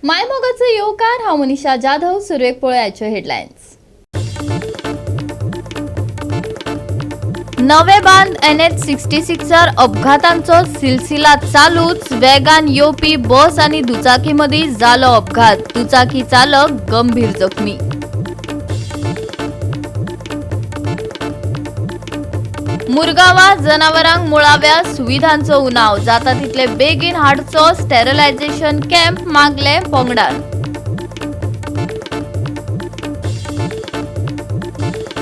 मायमोगाचो येवकार. हांव मनीषा जाधव. सुरवेक पळोवयाच्यो हेडलायन्स. नवे बांद एनएच 66 अपघातांचो सिलसिला चालूच. वेगान येवपी बस आणि दुचाकी मदीं जालो अपघात. दुचाकी चालक गंभीर जखमी. मुरगांवा जनावरांक मुळाव्या सुविधांचो उणाव. जाता तितले बेगीन हाडचो स्टेरलायझेशन कॅम्प, मागले पंगडान.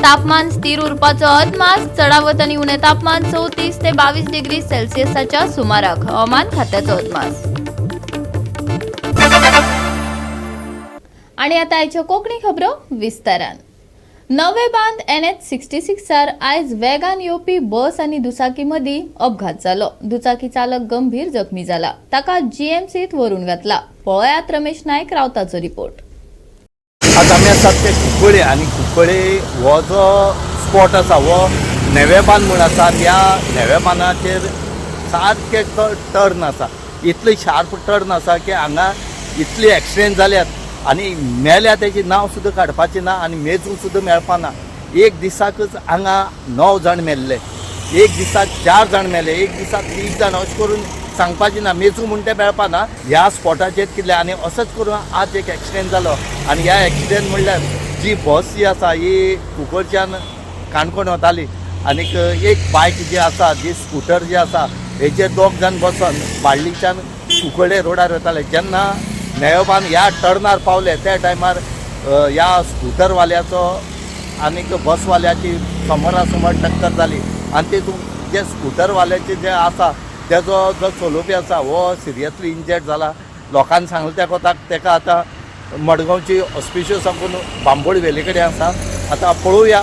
तापमान स्थिर उरपाचो अदमास. चडावत आनी उणें तापमान 34 ते 22 डिग्री सेल्सियसाच्या सुमाराक, हवामान खात्याचो अदमास. आणि आता आयच्यो कोंकणी खबरो विस्तारान. नवे बांद एनएच 66 आयज वेगान येवपी बस आनी दुचाकी मदीं अपघात जालो. दुचाकी चालक गंभीर जखमी जाला. ताका जीएमसीत व्हरून घातला. पळयात रमेश नायक रावताचो रिपोर्ट. आज आमी आसात ते कुंकळे आनी कुंकळे हो जो स्पॉट आसा हो नेवेबांद म्हूण आसा. ह्या नेवेबांदाचेर सारकें टर्न आसा. इतली शार्प टर्न आसा की हांगा इतली एक्सिडेंट जाल्यात आनी मेल्या तेजें नांव सुद्दां काडपाचें ना आनी मेजूंक सुद्दां मेळपा ना. एक दिसाकच हांगा 9 जाण मेल्ले, एक दिसाक 4 जाण मेले, एक दिसाक 30 जाण, अशें करून सांगपाचें ना, मेजूंक म्हूण तें मेळपा ना. ह्या स्पॉटाचेर कितले आनी असोच करून आज एक एक्सिडेंट जालो. आनी ह्या एक्सिडेंट म्हणल्यार जी बस जी आसा ही कुंकळच्यान काणकोण वताली आनीक एक बायक जी आसा, जी स्कुटर जी आसा, हेचेर दोग जाण बसून बाळ्ळीच्यान कुंकळे रोडार वताले. जेन्ना नेयोबान ह्या टर्नार पावले त्या टायमार ह्या स्कुटरवाल्याचो आनीक बसवाल्याची समोरासमोर टक्कर जाली आनी तितून जे स्कुटरवाल्याचे जे आसा तेजो जो चलोवपी आसा हो सिरियसली इंजर्ड जाला. लोकांनी सांगलें त्या कोताक तेका आतां मडगांवची हॉस्पिशल साकून बांबोळी वेले कडेन आसा. आतां पळोवया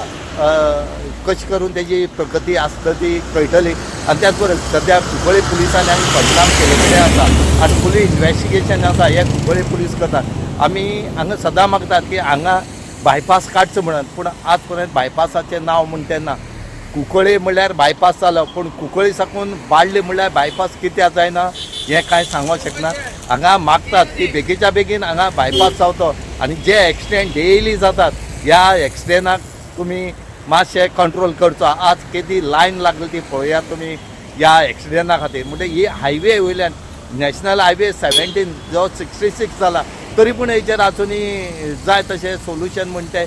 कशें करून तेजी प्रगती आसता ती कळटली. आनी त्याच बरोबर सद्या कुंकळे पुलिसांनी आमी पंचनाम केले कडेन आसा आनी फुली इन्वेस्टिगेशन आसा हे कुंकळे पुलीस करतात. आमी हांगा सदां मागतात की हांगा बायपास काडचो म्हणून, पूण आज पर्यंत बायपासाचें नांव म्हूण तें ना. कुंकळे म्हणल्यार बायपास जालो, पूण कुंकळे साकून बाळ्ळी म्हणल्यार बायपास कित्याक जायना हें कांय सांगूंक शकना. हांगा मागतात की बेगीच्या बेगीन हांगा बायपास जावचो आनी जे एक्सिडेंट डेली जातात ह्या एक्सिडेंटाक तुमी मातशें कंट्रोल करचो. आज केदी लायन लागली ती पळयात तुमी ह्या एक्सिडेंटा खातीर. म्हणजे ही हायवे वयल्यान नॅशनल हायवे 17 जो 66 जाला तरी पूण हेचेर आजुनूय जाय तशें सोल्युशन म्हण तें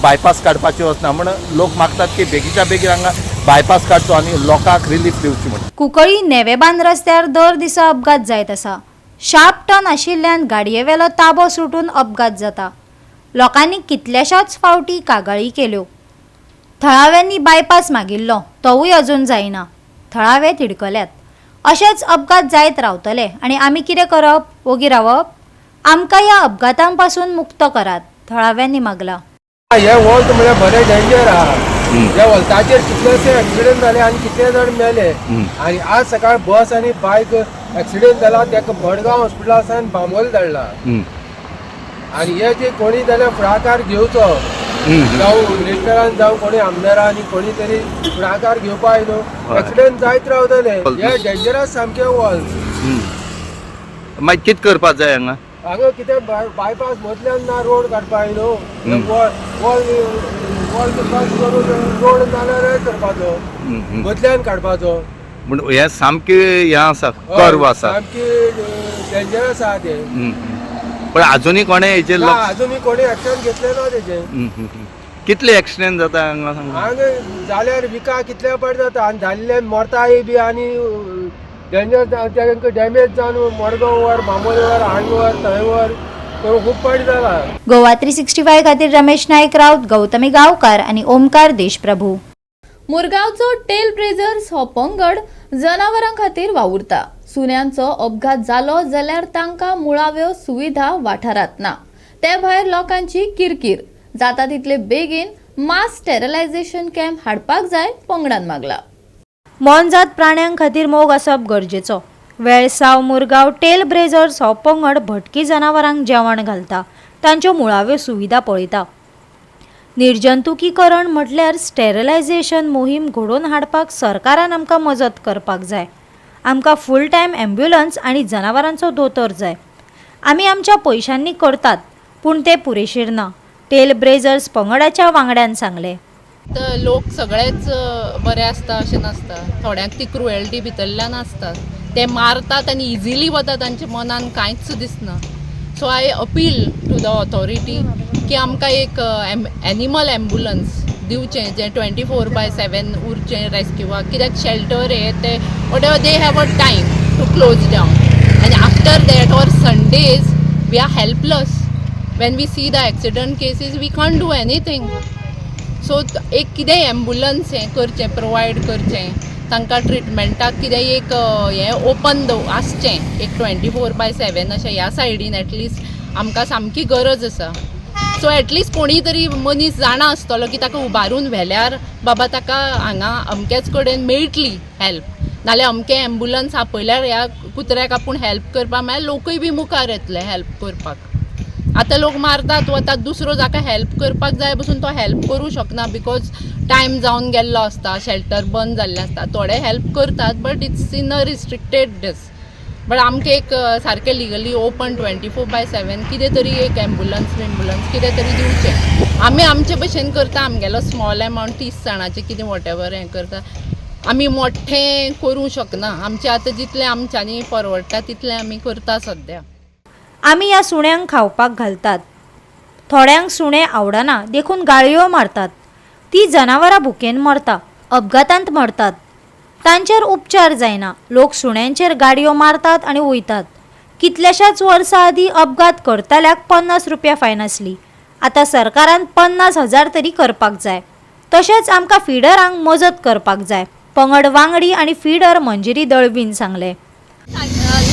बायपास काडपाचें वचना. म्हण लोक मागतात की बेगीच्या बेगीन हांगा बायपास काडचो आनी लोकांक रिलीफ दिवची म्हण. कुंकळी नेवेबांद रस्त्यार दर दिसा अपघात जायत आसा. शार्प टर्न आशिल्ल्यान गाडयेवेलो ताबो सुटून अपघात जाता. लोकांनी कितल्याशाच फावटी कागाळी केल्यो. थळाव्यांनी बायपास मागिल्लो, तोवूय अजून जायना. थळावे तिडकल्यात. अशेच अपघात जायत रावतले आनी आमी कितें करप? ओगी रावप? आमकां ह्या अपघातां पासून मुक्त करात, थळाव्यांनी मागला. हे वोल्त म्हळ्यार बरें डेंजर आहा. ह्या वोल्ताचेर कितलेशे एक्सिडेंट जाले आनी कितले जाण मेले. आनी आज सकाळ बस आनी बायक एक्सिडेंट जाला, तेका मडगांव हॉस्पिटलासान बांबोळे धाडला. आनी हे जे कोणी जाल्यार फुडाकार घेवचो, जावं मिनिस्टरान जावं कोणी आमदारान कोणी तरी फुडाकार घेवपा न्हू. एक्सिडेंट जायत रावतले. हे डेंजरस सामकें वोल्त. मागीर कितें करपाक जाय हांगा? हांगा कितें बायपास मदल्यान ना रोड काडपा न्हू. वॉल वॉल करपाक करून रोड नाल्यार करपाचो, मदल्यान काडपाचो. म्हण हें सामकें हें आसा, कर्व आसा. सामकी डेंजरस आहा ते. पण अजुनूय कोणें हेचेर ना, लक्ष अजूनही कोणी एक्शन घेतले ना तेजे. कितले एक्सिडेंट जाता हांगा सांग? हांगा जाल्यार विका कितले पाट जाता आनी जाल्ले मरताय बी आनी डेंजर तांकां डॅमेज जावन मडगांव वर, बांबोळे वर, हांगा वर, थंय वर करून खूब पाट जाला. गोवा 365 खातीर रमेश नायक राऊत, गौतमी गांवकार आनी ओमकार देशप्रभू. मुरगांवचो टेल ब्रेझर्स हो पंगड जनावरां खातीर वावुरता. सुण्यांचो अपघात जालो जाल्यार तांकां मुळाव्यो सुविधा वाठारांत ना. ते भायर लोकांची किरकीर. जाता तितले बेगीन मास स्टेरलायझेशन कॅम्प हाडपाक जाय, पंगडान मागला. मोनजात प्राण्यां खातीर मोग आसप गरजेचो. वेळसांव मुरगांव टेल ब्रेझर्स हो पंगड भटकी जनावरांक जेवण घालता, तांच्यो मुळाव्यो सुविधा पळयता. निर्जंतुकीकरण म्हटल्यार स्टेरलायझेशन मोहीम घडोवन हाडपाक सरकारान आमकां मजत करपाक जाय. आमकां फूल टायम ॲम्ब्युलन्स आनी जनावरांचो दोतोर जाय. आमी आमच्या पयशांनी करतात, पूण ते पुरेशीर ना, टेल ब्रेझर्स पंगडाच्या वांगड्यान सांगलें. तर लोक सगळेच बरे आसता अशें नासता. थोड्यांक ती क्रुएल्टी भितरल्यान आसता, ते मारतात आनी इजिली वता, तांच्या मनान कांयच दिसना. So I appeal to the authority की आमकां एक एनिमल एम्बुलन्स दिवचें, जें 24/7 उरचें रेस्क्युआक. कित्याक शेल्टर हे ते whatever, they have a time to close down, आनी after that or Sundays we are helpless. When we see the accident cases, we can't do anything. So एक कितेंय एम्बुलन्स हें करचें, प्रोवायड करचें तांकां ट्रिटमेंटाक. कितेंय एक हें ओपन दव आसचें, एक 24/7 अशें ह्या सायडीन एटलिस्ट आमकां सामकी गरज आसा. सो एटलिस्ट कोणीय तरी मनीस जाणा आसतलो की ताका उबारून व्हेल्यार बाबा ताका हांगा अमक्याच कडेन मेळटली हेल्प, नाल्यार अमकें एम्बुलन्स आपयल्यार ह्या कुत्र्याक आपूण हेल्प करपाक मेळ्यार लोकूय बी मुखार येतले हेल्प करपाक. आतां लोक मारतात वतात, दुसरो जाका हेल्प करपाक जाय बसून तो हेल्प करूं शकना, because टायम जावन गेल्लो आसता, शेल्टर बंद जाल्लें आसता. थोडे हेल्प करतात, but it's in a restricted this. But आमकां एक सारकें legally open 24/7 कितें तरी एक एम्बुलन्स बिम्बुलन्स कितें तरी दिवचें. आमी आमचे भशेन करता, आमगेलो स्मॉल एमावंट 30 जाणाचें कितें वॉटेवर हें करता. आमी मोठें करूं शकना. आमचें आतां जितलें आमच्यांनी परवडटा तितलें आमी करता सद्या. आमी ह्या सुण्यांक खावपाक घालतात. थोड्यांक सुणे आवडना देखून गाळयो मारतात. ती जनावरां भुकेन मरता, अपघातांत मरतात, तांचेर उपचार जायना. लोक सुण्यांचेर गाडयो मारतात आनी वयतात. कितल्याशाच वर्सां आदीं अपघात करतल्याक 50 रुपया फायन आसली. आतां सरकारान 50,000 तरी करपाक जाय. तशेंच आमकां फिडरांक मजत करपाक जाय, पंगड वांगडी आनी फिडर मंजिरी दळवीन सांगलें.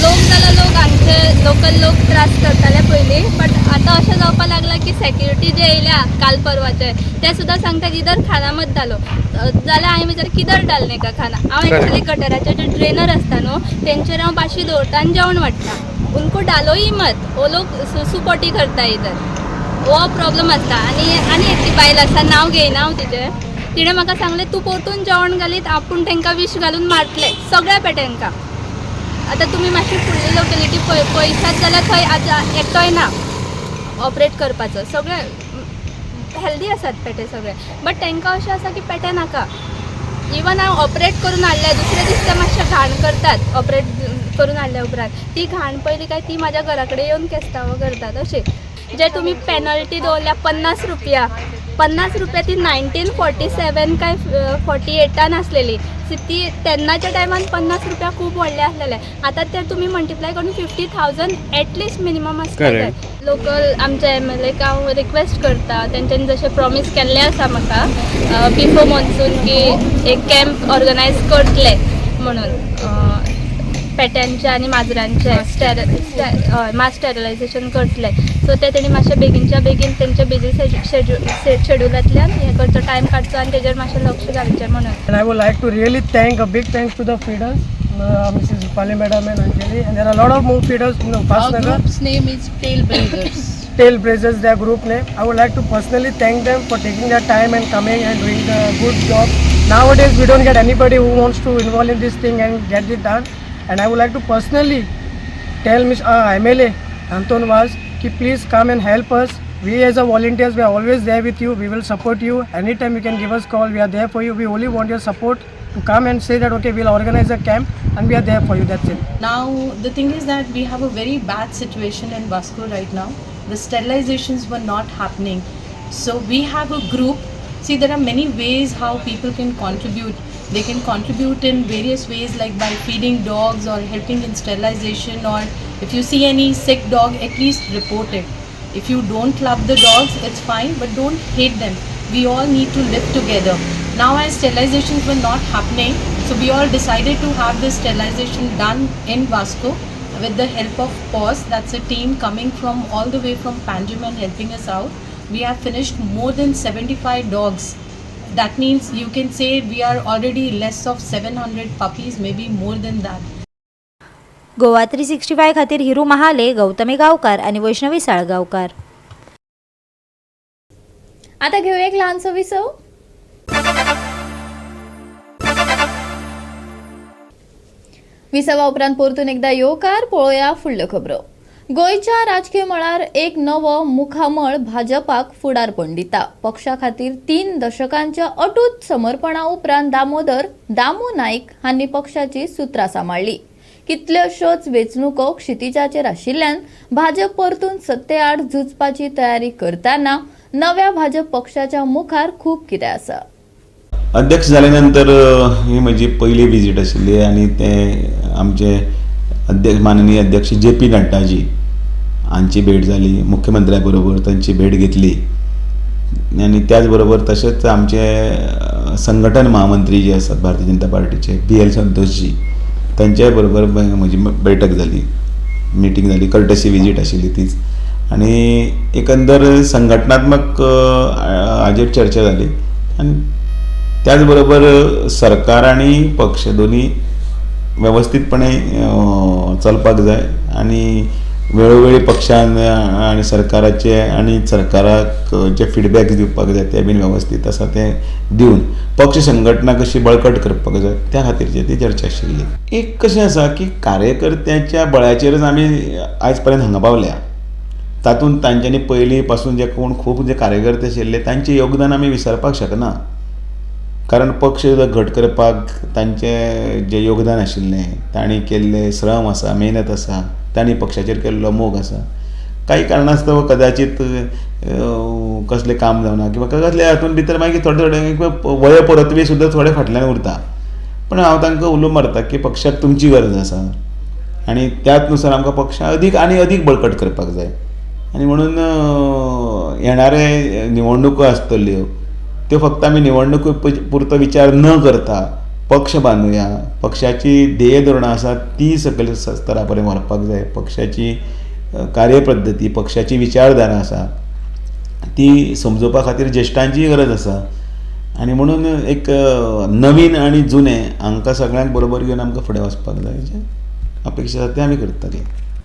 लोक जाल्यार लोक आमचे लोकल लोक त्रास करताले पयलीं, बट आतां अशें जावपाक लागलां की सेक्युरिटी जे येयल्या काल परवाचे, ते सुद्दां सांगता, इधर खाना मत डालो. जाल्यार हांवें विचार, किधर डालने का खाना? हांव एक्चुअली गटराचे जे ड्रेनर आसता न्हू, तेंचेर हांव बाशी दवरता आनी जेवण वाडटा. उनको डालो ही मत, वो लोक सुसू पॉटी करता इधर. हो प्रॉब्लम आसता. आनी आनी एकटी बायल आसा, नांव घेयना हांव तिचें, तिणें म्हाका सांगलें, तूं परतून जेवण घालीत आपूण तांकां विश घालून मारतलें सगळ्या पेट्यांका. आतां तुमी मातशी फुडली लोकेलिटी पळयशात जाल्यार थंय आतां एकटोय ना ऑपरेट करपाचो. सगळे हेल्दी आसात पेटे सगळे, बट तांकां अशें आसा की पेटे नाका. इवन हांव ऑपरेट करून हाडले, दुसरे दीस ते मातशे घाण करतात. ऑपरेट करून हाडल्या उपरांत ती घाण पळयली काय ती म्हाज्या घरा कडेन येवन केस्तांवां करतात. अशें जे तुमी पेनल्टी दवरल्या 50 रुपया, 50 रुपया, ती 1947 काय 48 आन आसलेली. ती तेन्नाच्या टायमान 50 रुपया खूब व्हडले आसलेले. आतां ते तुमी मल्टिप्लाय करून 50,000 एटलिस्ट मिनिमम आसपाक जाय. लोकल आमच्या एमएलएक हांव रिक्वेस्ट करता, तेंच्यांनी जशें प्रॉमीस केल्लें आसा म्हाका बिफोर मॉन्सून की एक कॅम्प ऑर्गनायज करतले म्हणून पेट्यांचे आनी माजरांचे हय, मास स्टेरिलायझेशन करतले. सो ते तेणी मातशें बेगीनच्या बेगीन तेंच्या बिजी शेड्युलांतल्यान हें करचो, टायम काडचो आनी तेजेर मातशें लक्ष घालचें म्हणून. And I would like to really thank a big thanks to the feeders, Mrs. Rupali Madam and Anjali. And there are a lot of more feeders in the Our Upasnagar. Group's name is Tail Blazers. Tail Blazers, their group name. I would like to personally thank them for taking their time and coming and doing the good job. Nowadays, we don't get anybody who wants to involve in this thing and get it done. And I would like to personally tell Ms. MLA Anton Vaz ki please come and help us. We as a volunteers, we are always there with you. We will support you. Anytime you can give us call, we are there for you. We only want your support to come and say that, okay, we'll organize a camp and we are there for you. That's it. Now, the thing is that we have a very bad situation in Vasco right now. The sterilizations were not happening. So, we have a group. See, there are many ways how people can contribute. They can contribute in various ways, like by feeding dogs or helping in sterilization, or if you see any sick dog, at least report it. If you don't love the dogs, it's fine, but don't hate them. We all need to live together. Now, as sterilizations were not happening, so we all decided to have this sterilization done in Vasco with the help of PAWS. That's a team coming from all the way from Panjim and helping us out. We have finished more than 75 dogs. That means you can say we are already less of 700 puppies, maybe more than that. Goa 365 खातीर हिरू महाले, गौतमी गांवकार आनी वैष्णवी साळगांवकार. आता घेऊया एक लहानसं विसव. विसवा उपरांत परतून एकदा येवकार. पळोवया फुडल्यो खबरो. गोंयच्या राजकीय मळार एक नवो मुखामळ भाजपाक फुडारपण दिता. पक्षा खातीर 3 दशकांच्या अटूट समर्पणा उपरांत दामोदर दामू नायक हांणी पक्षाची सुत्रां सांबाळ्ळी. कितल्योश्योच वेंचणुको क्षितिजाचेर आशिल्ल्यान भाजप परतून सत्तेआड झुजपाची तयारी करतना नव्या भाजप पक्षाच्या मुखार खूब कितें आसा. अध्यक्ष जाले नंतर ही म्हजी पयली विजीट आशिल्ली आनी ते आमचे अध्यक्ष माननीय अध्यक्ष जे पी नड्डाजी हांची भेट जाली, मुख्यमंत्र्या बरोबर तांची भेट घेतली आनी त्याच बरोबर तशेंच आमचे संघटन महामंत्री जे आसात भारतीय जनता पार्टीचे बी एल संतोषजी तांच्याय बरोबर म्हजी बैठक जाली, मिटींग जाली, कर्टसी विजीट आशिल्ली तीच आनी एकंदर संघटनात्मक हाजेर चर्चा जाली आनी त्याच बरोबर सरकार आनी पक्ष दोनी वेवस्थीतपणे चलपाक जाय आनी वेळोवेळी पक्षान आनी सरकाराचे आनी सरकाराक जे फिडबॅक दिवपाक जाय ते बीन वेवस्थीत आसा ते दिवन पक्ष संघटना कशी बळकट करपाक जाय त्या खातीरची ती चर्चा आशिल्ली. एक कशें आसा की कार्यकर्त्यांच्या बळाचेरच आमी आयज पर्यंत हांगा पावल्या. तातूंत तांच्यांनी पयलीं पासून जे कोण खूब जे कार्यकर्ते आशिल्ले तांचें योगदान आमी विसरपाक शकना, कारण पक्ष घट करपाक तांचें जें योगदान आशिल्लें, तांणी केल्ले श्रम आसा, मेहनत आसा, तांणी पक्षाचेर केल्लो मोग आसा. कांय कारणास्तव कदाचीत कसलें काम जावना किंवा कसले हातूंत भितर मागीर थोडे थोडे वय परतवी सुद्दां थोडे फाटल्यान उरता, पण हांव तांकां उलो मारता की पक्षाक तुमची गरज आसा आनी त्याच नुसार आमकां पक्ष अदीक आनी अदीक बळकट करपाक जाय आनी म्हणून येणारे निवडणुको आसतल्यो त्यो फक्त आमी निवडणुके पुरतो विचार न करता पक्ष बांदुया, पक्षाची ध्येय धोरणां आसा ती सकयल स्तरा पर्यंत व्हरपाक जाय, पक्षाची कार्यपद्दती, पक्षाची विचारधारा आसा ती समजोवपा खातीर ज्येश्ठांचीय गरज आसा आनी म्हणून एक नवीन आनी जुने हांकां सगळ्यांक बरोबर घेवन आमकां फुडें वचपाक जाय अशें अपेक्षा आसा तें आमी करतले.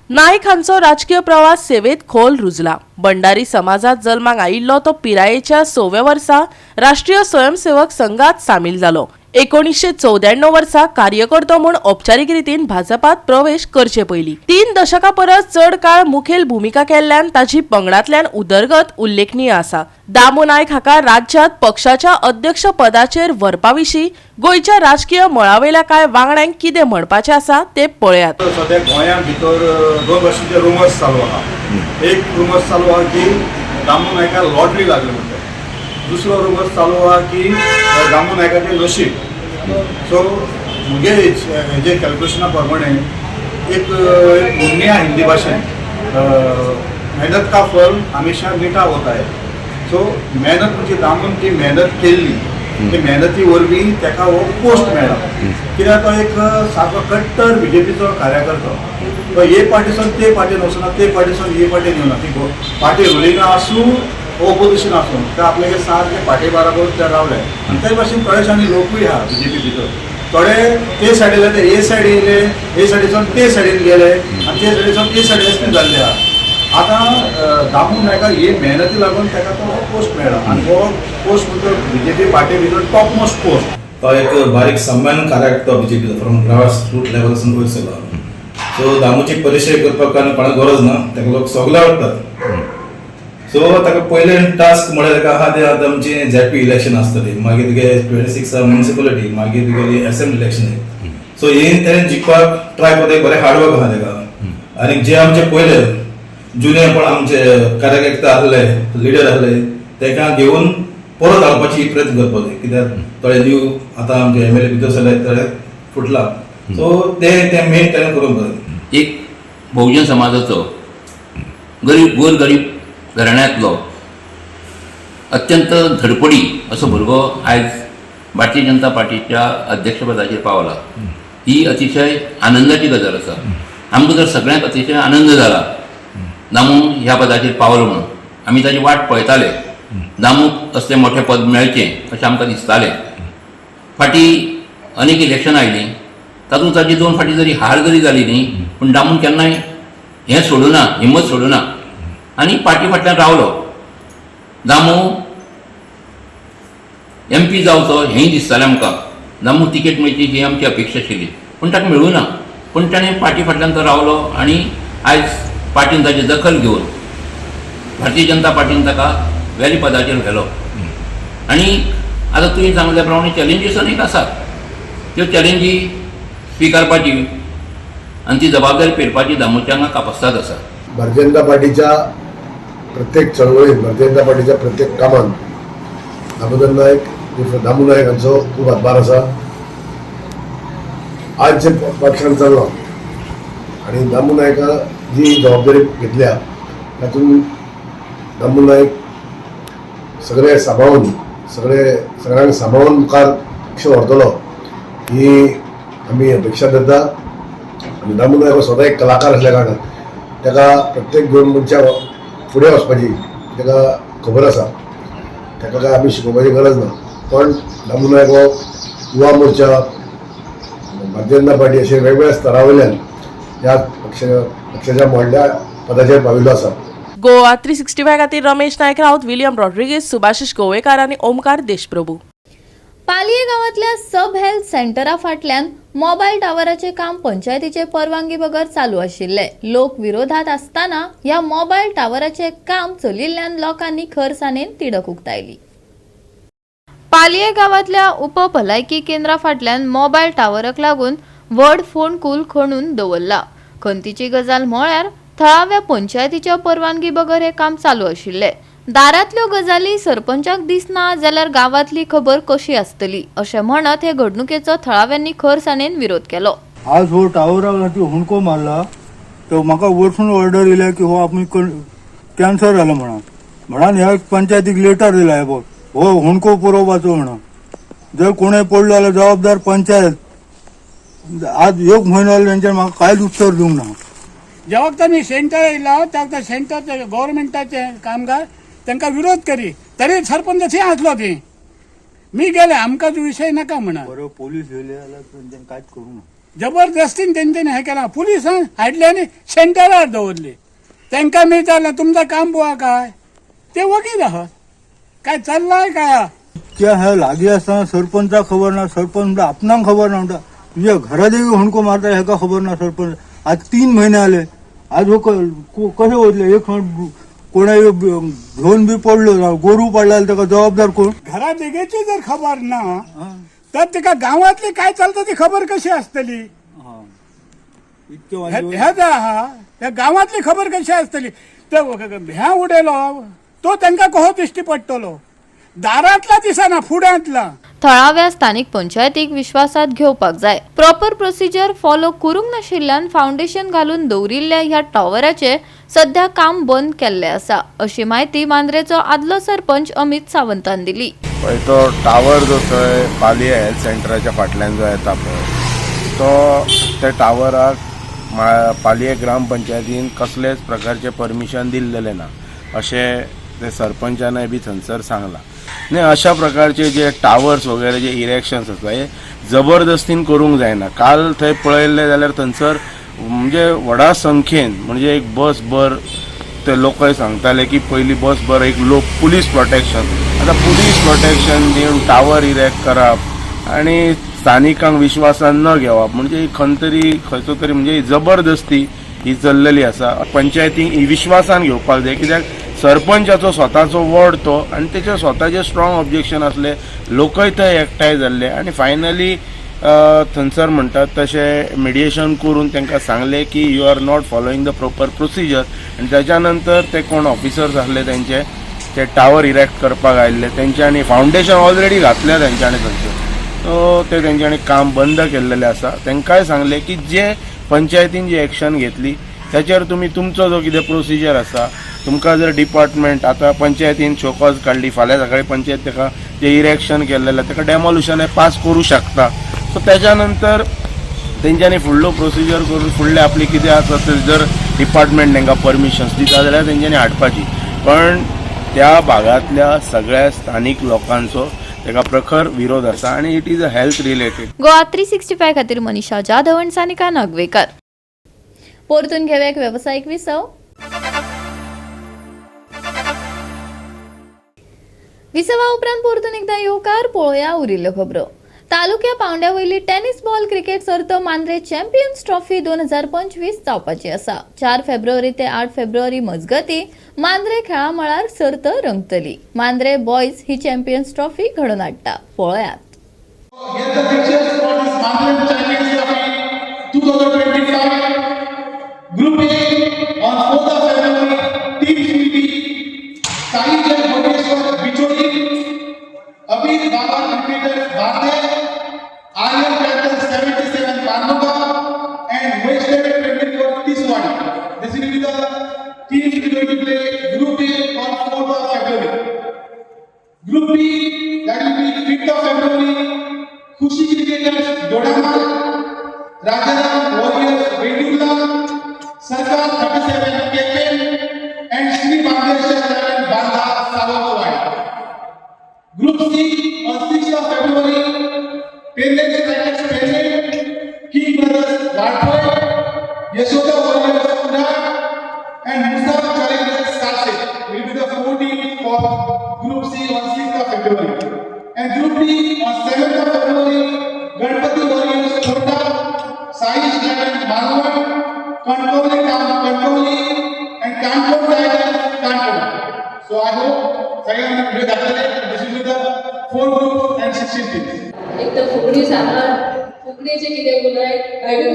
नायक हांचो राजकीय प्रवास सेवेत खोल रुजला. बंडारी समाजात जल्माक आयिल्लो तो पिरायेच्या 6व्या वर्सा राष्ट्रीय स्वयंसेवक संघात सामील जालो. 1994 वर्सा कार्यकर्तो म्हूण औपचारीक रितीन भाजपात प्रवेश करचे पयली 3 दशकां परस चड काळ मुखेल भुमिका केल्ल्यान ताची पंगडांतल्यान उदरगत उल्लेखनीय आसा. दामू नायक हाका राज्यांत पक्षाच्या अध्यक्ष पदाचेर व्हरपा विशीं गोंयच्या राजकीय मळावेल्या कांय वांगड्यांक कितें म्हणपाचें आसा तें पळयात. सद्या गोंया भितर 2 वर्सांचे रुमर्स चालू आहा. एक रुमर्स चालू आहा की दामू नायकाक लॉटरी लागली म्हणटा, दुसरो रुमर्स चालू आहा की दामू नायकाचें नशीब. सो मुगे हेजे कॅल्क्युलेशना प्रमाणे एक म्हणणी आहा हिंदी भाशेन, मेहनत का फल हमेशा मिठा होता है. सो मेहनत म्हणजे दामून ती मेहनत केल्ली, ते मेहनती वरवीं ताका हो पोस्ट मेळ्ळा. कित्याक तो एक सारको कट्टर बीजेपीचो कार्यकर्तो, तो हे पार्टीसून ते पार्टीन वचना, ते पार्टीसून हे पार्टीन येवना, ती पार्टी रुलिंगा आसूं ओपोजिशन आसूं ते आपल्यागे सारके पार्टी बराबर ते रावले. आनी ते भाशेन थोडेशे आनी लोकूय आहा बीजेपी भितर, थोडे ते सायडीन ते हे सायडीन येयले, हे सायडीसून ते सायडीन गेले आनी ते सायडीसून ते सायडीन जाल्ले आहा. आतां दामू नायका हे मेहनती लागून ताका तो पोस्ट मेळ्ळा आनी हो पोस्ट भितर बीजेपी पार्टी भितर टॉप मोस्ट पोस्ट. तो एक बारीक सामान्य कार्यकर्तो बीजेपीचो फ्रॉम ग्रास रूट लेवलसून वयर सरला. सो दामूची परिचय करपाक आनी कोणाक गरज ना, ताका लोक सगळे आवडटात. सो ताका पयलें टास्क म्हळ्यार ताका आहा ते आतां आमची झेडपी इलेक्शन आसतली, मागीर तुगे 26 म्युनिसिपलिटी, मागीर तुगेली असेंब्ली इलेक्शन. सो हे तेणें जिखपाक ट्राय करता, बरें हार्डवर्क आहा ताका. आनी जे आमचे पयले जुने पण आमचे कार्यकर्ते आहले, लिडर आहले, ताका घेवन परत हाडपाची प्रयत्न करपाक जाय, कित्याक थोडे न्यू आतां आमचे एम एल ए भितर सरले थोडे फुटला. सो ते ते मेन तेणें करूंक जाय. एक बहुजन समाजाचो गरीब गोरगरीब घराण्यांतलो अत्यंत धडपडी असो भुरगो आयज भारतीय जनता पार्टीच्या अध्यक्षपदाचेर पावला. ही अतिशय आनंदाची गजाल आसा. आमकां तर सगळ्यांक अतिशय आनंद जाला दामू ह्या पदाचेर पावलो म्हणून. आमी ताजी वाट पळयताले, दामूक असलें मोठें पद मेळचें अशें आमकां दिसतालें. फाटीं अनेक इलेक्शनां आयलीं, तातूंत ताजी 2 फावटी जरी हार जरी जाली न्ही, पूण दामून केन्नाय हें सोडूना, हिम्मत सोडूना आनी पार्टी फाटल्यान रावलो. दामू एम पी जावचो हेंय दिसतालें आमकां. दामू तिकेट मेळची ही आमची अपेक्षा आशिल्ली, पूण ताका मेळूं ना. पूण ताणें पार्टी फाटल्यान तो रावलो आनी आयज पार्टीन ताची दखल घेवन भारतीय जनता पार्टीन ताका वेली पदाचेर व्हेलो. आनी आतां तुवें सांगल्या प्रमाणे चॅलेंजीस अनेक आसात, त्यो चॅलेंजी स्विकारपाची आनी ती जबाबदारी पेलपाची दामूच्या हांगा कापस्ताद आसा. भारतीय जनता पार्टीच्या प्रत्येक चळवळीत, भारतीय जनता पार्टीच्या प्रत्येक कामात दामोदर नायक, दामू नायक हांचो खूब हातभार आसा. आज जे पक्षान चल्लां आनी दामू नायका जी जबाबदारी घेतल्या तातूंत दामू नायक सगळे सांबाळून, सगळ्यांक सांबाळून मुखार पक्ष व्हरतलो ही आमी अपेक्षा धरता. आनी दामू नायक हो स्वता एक कलाकार आसल्या कारणान ताका प्रत्येक दोन मनशां फुडें वचपाची ताका खबर आसा, ताका काय आमी शिकोवपाची गरज ना. पण दामू नायक हो युवा मोर्चा, भारतीय जनता पार्टी अशे वेगवेगळ्या स्तरा वयल्यान ह्या पक्षाच्या व्हडल्या पदाचेर पाविल्लो आसा. गोवा 365 खातीर रमेश नायक राऊत, विलियम रॉड्रिगेज, सुभाषिश गोवेकार आनी ओमकार देशप्रभू. पालये गांवांतल्या सब हेल्थ सेंटरा फाटल्यान मोबायल टावराचे काम पंचायतीचे परवानगी बगर चालू आशिल्ले. लोक विरोधात आसतना ह्या मोबायल टावराचे काम चलिल्ल्यान लोकांनी खरसाणेन तिडक उक्तायली. पालये गांवांतल्या उप भलायकी केंद्रा फाटल्यान मोबायल टावराक लागून व्हड फोंडकूल खणून दवरला. खंतीची गजाल म्हळ्यार थळाव्या पंचायतीच्या परवानगी बगर हे काम चालू आशिल्ले. दारांतल्यो गजाली सरपंचाक दिसना जाल्यार गांवांतली खबर कशी आसतली अशें म्हणत हे घडणुकेचो थळाव्यांनी खरसाणेन विरोध केलो. आज हो टावराक खातीर हुंडको मारला तो म्हाका वरसून ऑर्डर येयल्या की हो आमी कॅन्सर जाला म्हणून म्हणून ह्या पंचायतीक लेटर दिला हे पळय हो हुंडको पुरोवपाचो म्हणून. जर कोणय पडलो जाल्यार जबाबदार पंचायत. आज एक म्हयनो जालो तेंच्यान म्हाका कांयच उत्तर दिवंक ना. ज्या वखता मी सेंटर येयला त्या वखता सेंटरचे गव्हर्मेंटाचे कामगार तांकां विरोध करी तरी सरपंच थंय आसलो. ती मी गेले आमकां विशय नाका म्हणा. बरो पोलीस येयले जाल्यार तेंच्यान कांयच करूंक ना. जबरदस्तीन तेंच्यांनी हें केलां. पुलिसान हाडले आनी सेंटरार दवरली. तांकां मी विचारलें तुमचें काम पळोवा काय, ते वगीच आहात काय चल्लाय काय. त्या ह्या लागीं आसतना सरपंचाक खबर ना, सरपंच म्हणटा आपणाक खबर ना, म्हणटा तुज्या घरा देवी हुंडको मारता हेका खबर ना सरपंच. आज 3 म्हयने आले आज हो कशें वतले. एक कोणाय घेवन बी पडलो, गोरू पडला जाल्यार ताका जबाबदार कोण? घरा देगेची जर खबर ना तर तिका गांवांतली काय चलता ती खबर कशी आसतली? हे जे आहा त्या गांवांतली खबर कशी आसतली? ते ह्या उडयलो तो तांकां कसो दिश्टी पडटलो? दारांतला दिसना फुड्यांतला. थळाव्या स्थानिक पंचायतीक विश्वासात घेवपाक जाय. प्रॉपर प्रोसिजर फॉलो करूंक नाशिल्ल्यान फावंडेशन घालून दवरिल्ल्या ह्या टॉवराचे सध्या काम बंद केल्ले आसा अशी म्हायती मांद्रेचो आदलो सरपंच अमित सावंतान दिली. पळय तो टावर जो थंय पालये हेल्थ सेंटराच्या फाटल्यान जो येता पळय तो त्या टावराक पालये ग्रामपंचायतीन कसलेच प्रकारचें परमिशन दिल्लेलें ना अशें ते सरपंचानय बी थंयसर सांगलां. न्ही अशा प्रकारचे जे टावर्स वगैरे जे इरेक्शन्स आसता हे जबरदस्तीन करूंक जायना. काल थंय पळयल्लें जाल्यार थंयसर म्हणजे व्हडा संख्येन म्हणजे एक बस भर ते लोकय सांगताले की पयली बस भर एक लोक पुलीस प्रोटेक्शन. आतां पुलीस प्रोटेक्शन दिवन टावर इरेक्ट करप आनी स्थानिकांक विश्वासान न घेवप म्हणजे खंय तरी खंयचो तरी म्हणजे जबरदस्ती ही चल्लेली आसा. पंचायतींक विश्वासान घेवपाक जाय कित्याक सरपंचाचो स्वताचो वॉर्ड तो आनी तेचे स्वताचे स्ट्रॉंग ऑब्जेक्शन आसले, लोकय थंय एकठांय जाल्ले आनी फायनली थंयसर म्हणटात तशें मिडिएशन करून तांकां सांगलें की you are not following the proper procedure. आनी ताच्या नंतर ते कोण ऑफिसर्स आसले तेंचे ते टावर इरेक्ट करपाक आयिल्ले तेंच्यांनी फावंडेशन ऑलरेडी घातल्या तेंच्यांनी थंयसर, सो ते तेंच्यांनी काम बंद केल्लेलें आसा. तांकांय सांगलें की जे पंचायतीन जी एक्शन घेतली त्याचेर तुमी तुमचो जो कितें प्रोसिजर आसा, तुमकां जर डिपार्टमेंट आतां पंचायतीन शोकॉज काडली फाल्यां सकाळीं पंचायत ताका जें इरेक्शन केल्लें ताका डेमोल्युशन हें पास करूं शकता. सो तेच्या नंतर तेंच्यांनी फुडलो प्रोसिजर करून फुडलें आपली कितें आसा ते जर डिपार्टमेंट तांकां परमिशन्स दिता जाल्यार तेंच्यांनी हाडपाची. पण त्या भागांतल्या सगळ्या स्थानीक लोकांचो ताका प्रखर विरोध आसा आनी it is a health related. Goa 365 खातीर मनीषा जाधव आनी सानिका नागवेकर. परतून घेवया एक वेवसायीक विसव. विसवा उपरांत परतून एकदा येवकार पळोवया उरिल्ल्यो खबरो. तालुक्या पावंड्या वयली टेनिस बॉल क्रिकेट सर्त मांद्रे चॅम्पियन्स ट्रॉफी 2025 जावपाची आसा. 4 फेब्रुवारी ते 8 फेब्रुवारी मजगती मांद्रे खेळा मळार सर्त रंगतली. मांद्रे बॉयज ही चॅम्पियन्स ट्रॉफी घडोवन हाडटा. पळयात. Here the fixtures for this Mandrem Champions Trophy 2025. Group A on 4th of February, teams will be Sai Jai Bhoteshwar Bicholi, Abir Baba Cricketers Bande, Aryan Panthers 77 Marmuga, and Western 24 Tiswadi. This will be the teams will going to play Group A on 4th of February. Group B, that will be 5th of February, Khushi Cricketers Dodamal, Rajaram Warriors Vendurla, Sarkar 37 Kepen, and Shri Bandeshwar 11 Bandha Sawantwadi. Group C on 6th of February, Perle Strikers Perle, King Brothers Valpoi, Yashoda Warriors Kudal, and Musa Challengers Salse will be the four teams for Group C on 6th of February. And Group D on 7th of February, Ganpati Warriors Kota, Sai Dragon Malwan, Kantoli Town Kantoli, and Kanpur Titans Kanpur. So I hope सगळ्यांना video दाखवले. This will be the four groups and 16 teams. एक तर फुगडी सांगा, फुगडीचें कितें उलयत, हळदी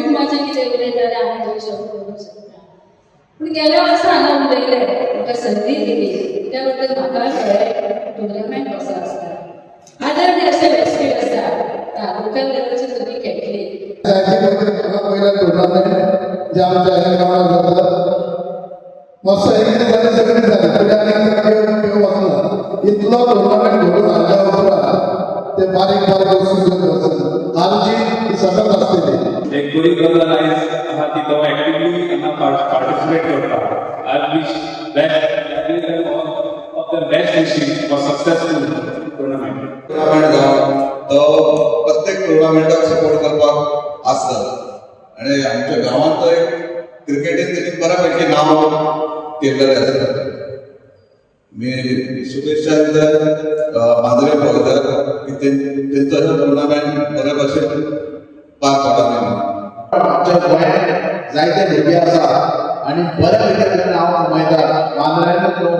कितें उलयत जाल्यार आमी दोन शब्द उलोवंक शकता. पूण गेल्या वर्सा हांगा उलयलें, म्हाका संदी दिली. कित्याक म्हणटा, म्हाका कळ्ळें टुर्नामेंट कसो आसता. आदर बी अशे वेस्टेड आसता, तालुका लेवलाचेर तुमी खेळटली. पहिला टुर्नामेंट जे आमच्या ह्या गांवात जाता, मस्त एकदा झाले, सगळी झाले, फुडें आनी खेळ खेळ वचना. इतलो टुर्नामेंट घडोवन हाडल्या उपरांत ते बारीक बारीक वस्तू घेवन वचना. आमची ही सतत आसतली. एक बरी गजाल आयज आहा ती तो एक्टिवली हांगा पार्टिसिपेट करता. I wish best of the best wishes for successful tournament. Tournament जावं, तो प्रत्येक टुर्नामेंटाक सपोर्ट करपाक आसता आनी आमच्या गांवांत तर क्रिकेटीन तेणी बऱ्या पैकी नांव केल्लेलें आसा. मी शुभेच्छा दिता मांद्रे बॉयजाक की तेंचो असो टुर्नामेंट बऱ्या भशेन पार पडटा. आमच्या गोंयांत जायते भुरगे आसा आनी बऱ्या पैकी ताणें नांव कमयतात. मांद्र्यानूच न्हू,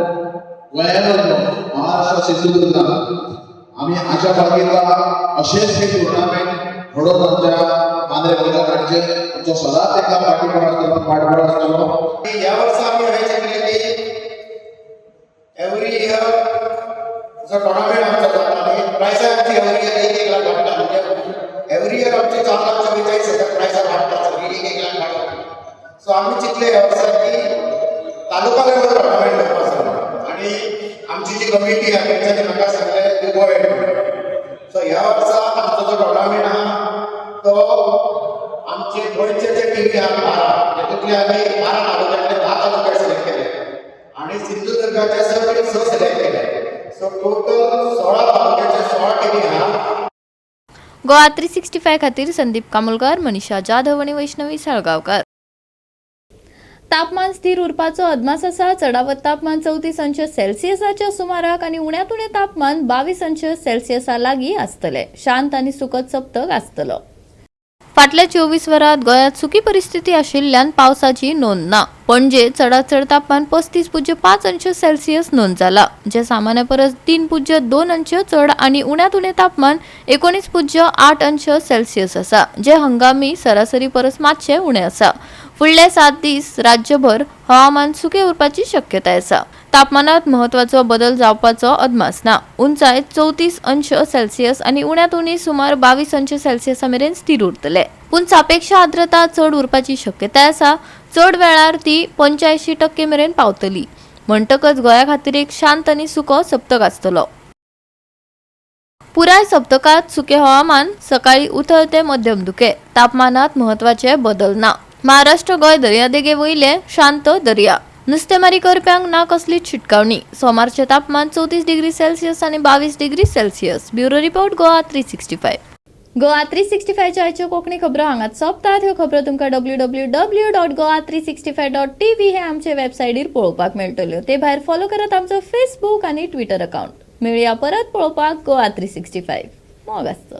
गोंयानूच न्हू, महाराष्ट्र, सिंधुदुर्गान. आमी आशा बाळगिता, अशेंच हे टुर्नामेंट घडोवन आमच्या मांद्रे बॉयजाक हाडचे. आमचो सदांच तांकां पाठिंबो आसतलो, पाठबळ आसतलो. ह्या वर्सा आमी अशें चिंतलें की एवरी इयर जो टोर्नामेंट आमचो जाता आनी प्रायजां आमची एवरी इयर एक एक लाख वाडटा, म्हणजे एवरी इयर आमची 4,44,000 प्रायजां वाडटा, सगळी एक एक लाख वाडटा. सो आमी चिंतलें ह्या वर्सा की तालुका लेवल टोर्नामेंट करपाचो आनी आमची जी कमिटी आहा तेंच्यांनी म्हाका सांगलें, you go ahead. सो ह्या वर्सा आमचो जो टोर्नामेंट आहा तो आमचे गोंयचे जे टिमी आहा 12, तेतूंतले आमी 12 तालुक्यांतले 10 तालुके सिलेक्ट केले आणि सिंधुदुर्गाचे सगळे स सिलेक्ट केले. सो टोटल 16 तालुक्याचे 16 टिमी आहा. गोवा 365 खातीर संदीप कामुलकार, मनीषा जाधव आनी वैष्णवी साळगांवकार. तापमान स्थिर उरपाचो अदमास आसा. चडावत तापमान 34 अंश सेल्सियसाच्या सुमाराक आनी उण्यांत उणें तापमान 22 अंश सेल्सियसा लागीं आसतलें. शांत आनी सुकत सप्तक आसतलो. फाटल्या 24 वरांत गोंयांत सुकी परिस्थिती आशिल्ल्यान पावसाची नोंद ना. पणजे चडात चड तापमान 35.5 अंश सेल्सियस नोंद जाला, जे सामान्य परस 3.2 अंश चड आनी उण्यांत उणें तापमान 19.8 अंश सेल्सियस आसा, जे हंगामी सरासरी परस मातशें उणें आसा. फुडले 7 दीस राज्यभर हवामान सुकें उरपाची शक्यताय आसा. तापमानात म्हत्वाचो बदल जावपाचो अदमास ना. उंचाय 34 अंश सेल्सियस आनी उण्यांत उणी सुमार 22 अंश सेल्सियसा मेरेन स्थिर उरतले. पूण सापेक्ष आर्द्रता चड उरपाची शक्यताय आसा. चड वेळार ती 85% मेरेन पावतली. म्हणटकच गोंया खातीर एक शांत आनी सुको सप्तक आसतलो. पुराय सप्तकात सुकें हवामान, सकाळी उथळ ते मध्यम धुकें. तापमानात म्हत्वाचे बदल ना. महाराष्ट्र गोंय दर्यादेगे वयले शांत दर्या. नुस्तेमारी करप्यांक ना कसलीच शिटकावणी. सोमारचें तापमान 34 डिग्री सेल्सियस आनी 22 degree Celsius. Bureau report, Goa 365. Goa 365च्या आयच्यो कोंकणी खबरो हांगाच सोंपतात. ह्यो खबरो तुमकां www.goa365.tv हे आमचे वेबसायटीर पळोवपाक मेळटल्यो. ते भायर फॉलो करात आमचो फेसबूक आनी ट्विटर अकाउंट. मेळया परत पळोवपाक गोवा 365. मोग आसचो.